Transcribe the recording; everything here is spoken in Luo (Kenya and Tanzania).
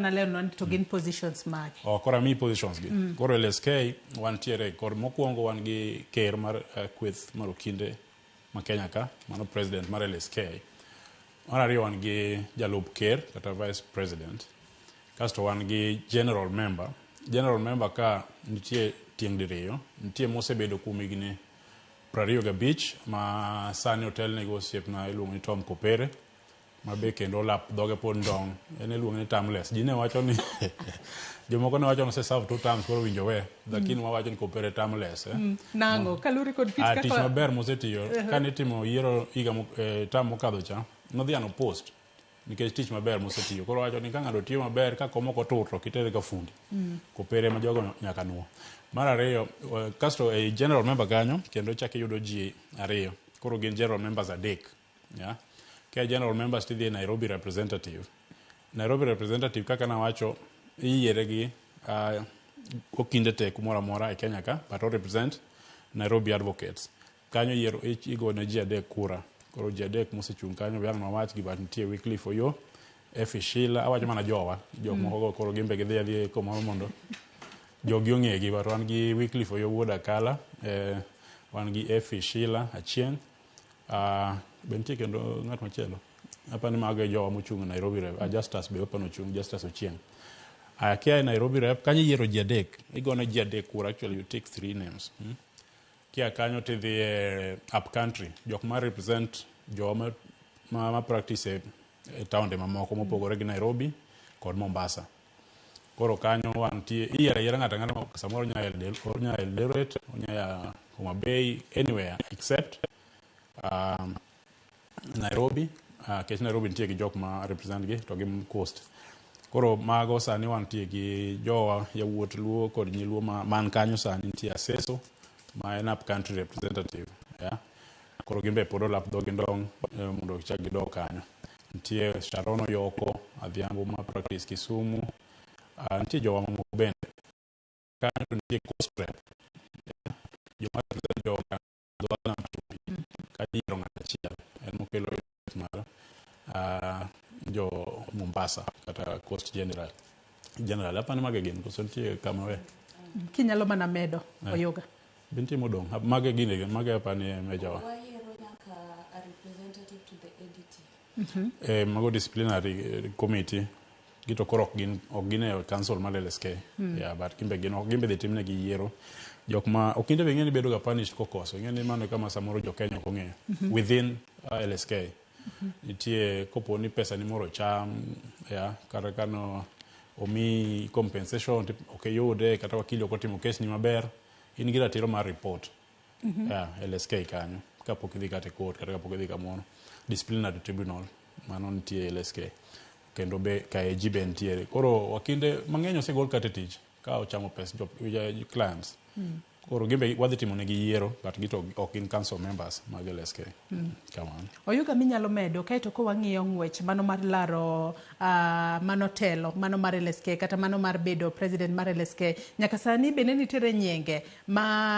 Nalerona ni to gin positions mage. Oh, koro amiyi positions gi. Koro LSK wantiere kor mokwongo wan gi ker mar kweth mar okinde ma Kenya ka, mano president mar LSK. Mar ariyo wan gi jalup ker kata vice president. Kasto wan gi general member. General member ka nitie tieng' diriyo. Nitie mosebedo kuom higni 25 ma sani otelne gi osiepna iluongo ni Tom Kopere. Ma be kendo olap dhoge pod ndong'. En iluonge ni termless. Ji ne wacho ni jomoko ne wacho ni ose serve two terms koro winjo we. Lakini wawacho ni Kopere termless. Eh? Nang'o? Kaluwore kod kit Ah, tich kaka maber mosetiyo. Kane itimo yiero higa term mokadho cha, nodhi unopposed nikech tich maber mosetiyo. Koro wacho ni ka ng'ato tiyo maber, ka kom ok otur to kitere ka fundi. Kopere ma jogo nyaka nuo. Mar ariyo, kasto e general member kanyo, kendo chak iyudo ji ariyo. Koro gin general members adek. Yeah. Ka general members tidhi e Nairobi representative. Nairobi representative kaka nawacho, iyiere gi okinde te kumoro amora e Kenya ka, but o represent Nairobi advocates. Kanyo yiero igo ne ji adek kura. Koro ji adek mosechung' kanyo, be ang' nawach gi, but nitie Wycliffe Oyo, Effie Sheila, awacho mana jowa, jok moko go koro gin be gidhi adhiya kumoro mondo jogi ong'egi, but wan gi Wycliffe Oyo wuod Akala, wan gi Effie Sheila Achieng', be nitie kendo ng'at machielo. Apani mago e jowa mochung' e Nairobi rep. Justus be apani ochung', Justus Ochieng'. Aya kia e Nairobi rep, kanyo iyiero ji adek. Igone ji adek kura, actually you take three names. Kia kanyo tidhi e up country, jok ma represent jowa ma practice e taonde mamoko mopogore gi Nairobi kod Mombasa. Koro kanyo wantie, iyiero ayiera ng'ato ang'ata ma samoro onya onya Eldoret, onya ya Homa Bay, anywhere except Nairobi, nikech Nairobi nitie gi jok ma represent gi to gi coast. Koro mago sani wantie gi jowa yawuot Luo kod nyi Luo ma, man kanyo sani nitie Aseso ma en up country representative. Yeah. Koro gin be pod olap dhogi ndong' mondo gichak gidog kanyo. Nitie Sharon Oyoko Adhiambo ma practice Kisumu. Nitie jowa mamoko bende. Kanyo to nitie coast rep. Yeah. Joma represent jowa dho nam chumbi. Kanyo iyiero ng'ato achiel. En mokelo mar jo Mombasa kata Coast General. General, apani mago e gin koso nitie kama we? Kinyalo mana medo, Oyuga. Be nitie modong'? Mago e gine, mago apani e mejowa. Wayiero nyaka a representative to the ADT. Mago disciplinary committee. Gito koro ok gin e council mar LSK. Yeah, but gimbe gin ok gimbe dhi timnegi yiero. Jok ma okinde be ing'e ni bedo ga punished kokoso. Ing'e ni mano e kama samoro jo Kenya ok ong'eyo. Within LSK. Nitie kopo ni pesa ni moro ocham, yeah, kata kano omi compensation ok iyude kata wakili ok otimo kes ni maber, in gi ratiro mar report. Yeah, LSK kanyo kapok idhi kata e court kata kapok idhi kamoro. Disciplinary tribunal mano nitie e LSK. Kendo be KAG be nitiere. Koro wakinde mang'eny osegol kata e tich ka ochamo pes jo clients. Koro gin be wadhi timo negi yiero but gito ok gin council members mag LSK. Kamano. Oyuga minyalo medo kaeto ko wang'iyo ng'wech mano mar laro mano telo mano mar LSK kata mano mar bedo president mar LSK nyaka sani bende nitiere nyinge ma